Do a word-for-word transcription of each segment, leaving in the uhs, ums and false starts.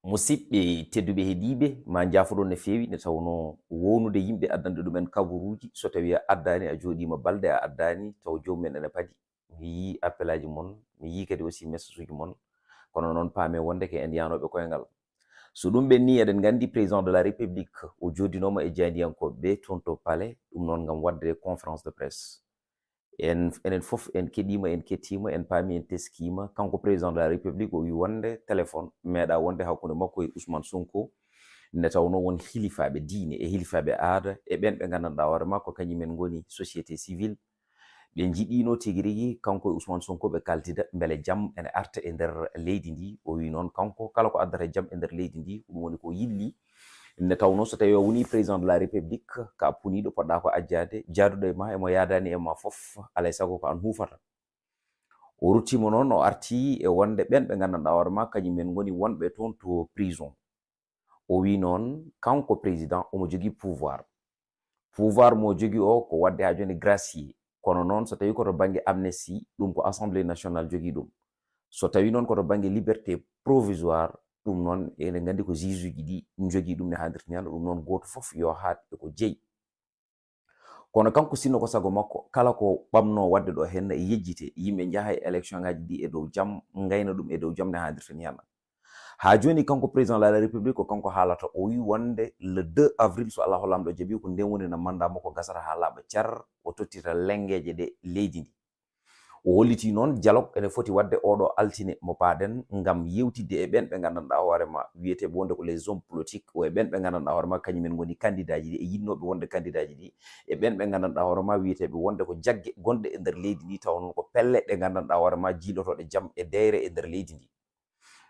Musidɓe tedduɓe heɗiiɓe, ma njaafoɗon no feewi, nde tawnoo wownude yimɓe addande ɗumen kabaruuji, so tawii a addaani, a jooɗiima balɗe a addaani, taw joomum en ene padi. Mi yii appelaaji mon, mi yii kadi aussi message uji mon, kono noon paamee wonde ko en yahnooɓe koyngal. So ɗum ɓennii, eɗen nganndi président de la République o jooɗinooma e jaayndiyankooɓe ɓe toon to palais, ɗum noon ngam waɗde conférence de presse. En, enen fof en keɗiima, en kettiima, en paami, en teskiima. Kanko président de la République o wii wonde téléphone meeɗaa wonde hakkunde makko e Ousmane Sonko, nde tawnoo won hilifaaɓe diine e hilifaaɓe aada e ɓeen ɓe nganndanɗaa hoore maa ko kañum en ngoni société civile. Ɓe njiɗiino tigi rigi kanko e Ousmane Sonko ɓe kaltida mbele jam ene arta e nder leydi ndi. O wii noon kanko kala ko addata jam e nder leydi ndi, ko ɗum woni ko yilli. Nde tawnoo so tawii o wonii président de la République, ka puniiɗo poɗɗaa ko ajjaade, jaaduɗo e ma e mo yaadaani e ma fof, alaa e sago ko aan huufata. O ruttiima noon, o artii e wonde ɓeen ɓe nganndanɗaa hoore maa kañum en ngoni wonɓe toon to prison. O wii noon kanko président omo jogii pouvoir. Pouvoir mo jogii o ko waɗde haa jooni gracier. Kono noon so tawii ko to bannge amnistie, ɗum ko assemblée nationale jogii ɗum. So tawii noon ko to bannge liberté provisoire, ɗum noon eɗen nganndi ko juge uji ɗi njogii ɗum ne haandirta ñaanɗo, ɗum noon gooto fof yo haat e ko jeyi. Kono kanko sinno ko sago makko, kala ko ɓamnoo waɗde ɗo heen e yejjite, yimɓe njaha e élection ngaji ɗi e dow jam, ngayna ɗum e dow jam ne haandirta ni hannde. Haa jooni kanko président de la République ko kanko haalata, o wii wonde le deux avril so Allahu Laamɗo jaɓii ko nden woni no mandat makko gasata haa laaɓa car, o tottita lenngeeje ɗe leydi ndi. O hollitii noon dialogue ene foti waɗde ooɗo altine mo paaɗen ngam yewtidde e ɓeen ɓe nganndanɗaa hoore ma wiyeteeɓe wonde ko les hommes politiques, o e ɓeen ɓe nganndanɗaa hoore ma kañum en ngoni kandidaaji ɗi e yiɗnooɓe wonde kandidaaji ɗi, e ɓeen ɓe nganndanɗaa hoore ma wiyeteeɓe wonde ko jagge gonɗe e nder leydi ndi, tawa noon ko pelle ɗe nganndanɗaa hoore ma jiilotooɗe jam e deyre e nder leydi ndi.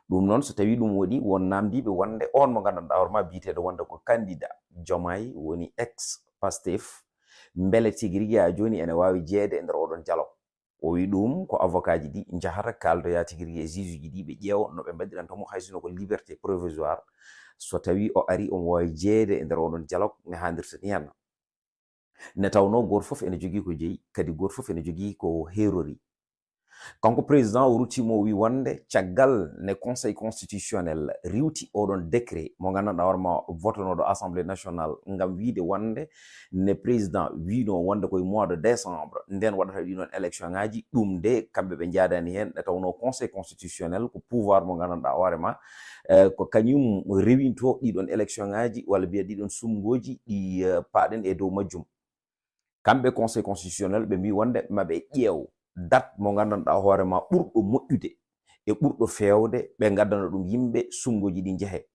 Ɗum noon, so tawii ɗum waɗi, won naamndiiɓe wonde oon mo nganndanɗaa hoore ma biyeteeɗo wonde ko candidat Diomaye woni ex Pastef, mbele tigi rigi haa jooni ene waawi jeyeede e nder oɗon dialogue. O wii ɗum ko avocat ji ɗi njahata kaaldoya tigi rigi e juge ji ɗi, ɓe ƴeewa no ɓe mbaɗiranta mo, hay sinno ko liberté provisoire, so tawii o arii omo waawi jeyeede e nder oɗon dialogue ne haandirta ni henna. Nde tawnoo gooto fof ene jogii ko jeyi, kadi gooto fof ene jogii ko heerori. Kanko président o ruttiima o wii wonde caggal ne conseil constitutionnel riiwti oɗon décret mo nganndanɗaa hoore ma votonooɗo assemblée nationale ngam wiide wonde ne président wiinoo wonde koye mois de décembre nden waɗata ɗii ɗoon élection ngaji, ɗum de kamɓe ɓe njaadaani heen, nde tawnoo conseil constitutionnel ko pouvoir mo nganndanɗaa hoore ma, eh, ko kañum rewinto ɗii ɗoon élection ngaji walla mbiya ɗii ɗoon sumngooji ɗi, eh, paaɗen e dow majjum. Kamɓe conseil constitutionnel ɓe mbii wonde maɓe ƴeew date mo nganndanɗaa hoore ma ɓurɗo moƴƴude e ɓurɗo feewde, ɓe ngaddana ɗum yimɓe sumngooji ɗi njehe.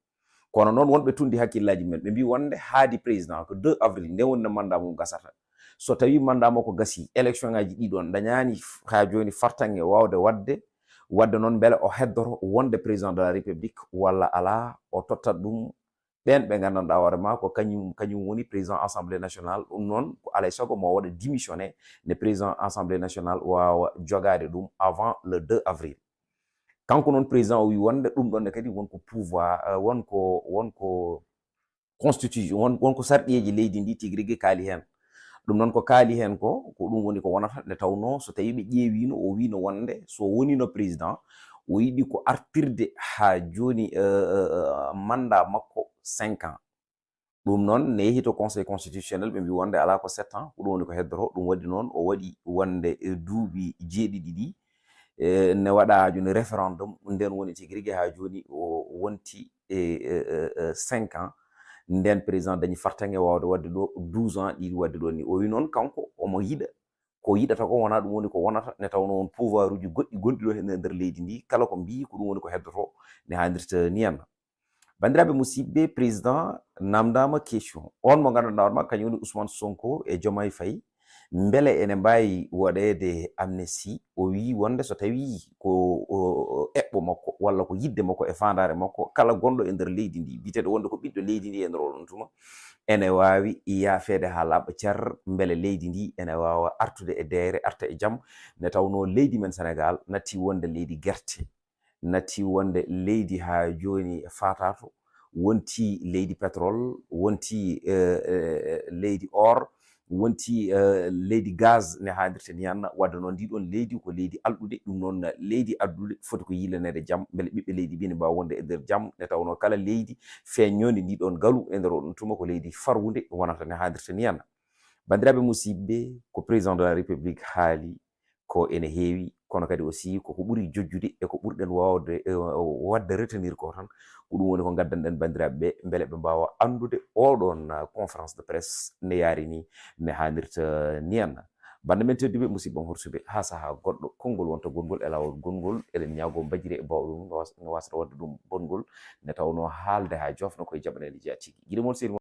Kono noon wonɓe tunndi hakkillaaji mumen, ɓe mbii wonde haadi président ko deux avril nde woni no mandat mum gasata. So tawii mandat makko gasii, élection ngaji ɗii ɗoon dañaani f-, haa jooni fartaŋŋe waawde waɗde, waɗde noon mbele o heddoto wonde président de la République walla alaa, o tottat ɗum ɓeen ɓe nganndanɗaa hoore ma ko kañum, kañum woni président assemblée nationale. Ɗum noon ko alaa e sago mo waɗa démissionné ne président assemblée nationale waawa jogaade ɗum avant le deux avril. Kanko noon président o wii wonde ɗum ɗoon ne kadi won ko pouvoir, eh, won ko, won ko constitution, won, won ko sarɗiyeeji leydi ndi tigi rigi kaali heen. Ɗum noon ko kaali heen ko, ko ɗum woni ko wonata nde tawnoo so tawii ɓe ƴeewiino, o wiino wonde so woniino président, o yiɗi ko artirde haa jooni, eh, eh, eh, mandat makko cinq ans. Ɗum noon ne yehi to conseil constitutionnel, ɓe mbii wonde alaa ko sept ans, ko ɗum woni ko heddoto. Ɗum waɗi noon o waɗi wonde, eh, duuɓi jeeɗiɗi ɗi, eh, ne waɗa haa jooni référendum, nden woni tigi rigi haa jooni o wonti e, e, e, e, cinq ans. Nden président dañi fartaŋŋe waawde waɗde ɗo douze ans ɗiɗi waɗde ɗo ni. O wi noon kanko omo yiɗa ko yiɗata ko wonaa ɗum woni ko wonata, nde tawnoo won pouvoir uji goɗɗi gonɗi ɗo e nder leydi ndi, kala ko mbii ko ɗum woni ko heddoto ne haandirta ni henna. Banndiraaɓe musidɓe, président naamndaama question. Oon mo nganndanɗaa hoore ma kañum woni Ousmane Sonko e Diomaye Faye, mbele ene mbaawi waɗeede amnistie? O wii wonde so tawii ko, o, o, eɓɓo makko walla ko yiɗde makko e faandaare makko, kala gonɗo e nder leydi ndi, biyeteeɗo wonde ko ɓiɗɗo leydi ndi e nder oɗon tuma, ene waawi yaafeede haa laaɓa car, mbele leydi ndi ene waawa artude e deeyre, arta e jam, nde tawnoo leydi men Senegaal natti wonde leydi gerte, natti wonde leydi haa jooni faataato, wonti leydi pétrole, wonti, eh, eh, leydi or, wonti leydi gaz ne haadirta niyanna. Wadde noon, ndi ɗoon leydi ko leydi alɗude, ɗum noon leydi addude foti ko yiilaneede jam, mbele ɓiɓɓe leydi ɓe ne mbaawa wonde e nder jam, nde tawnoo kala leydi feeñnondi ndi ɗoon ngalu e nder oɗon tuma ko leydi farwunde wonata ne haadirta niyanna. Banndiraaɓe musiɓɓe, ko président de la république haali ko ene heewi, kono kadi aussi koko ɓuri jojjude e ko ɓurɗen waawde e waɗde retenir ko tan, ko ɗum woni ko ngaddanɗen banndiraaɓe ɓe, mbele ɓe mbaawa anndude oɗon conférence de presse ne yaari ni, ne haanirta niyanna. Bannde men tedduɓe, musiɓɓe horsuɓe, haa sahaa goɗɗo konngol wonta gonngol e laawol gonngol, eɗen ñaagoo mbajiri e bawɗo mum no was- no wasata waɗde ɗum bonngol, nde tawnoo haalde haa joofna koye jaɓaneede jaatigi. Giɗo mon seri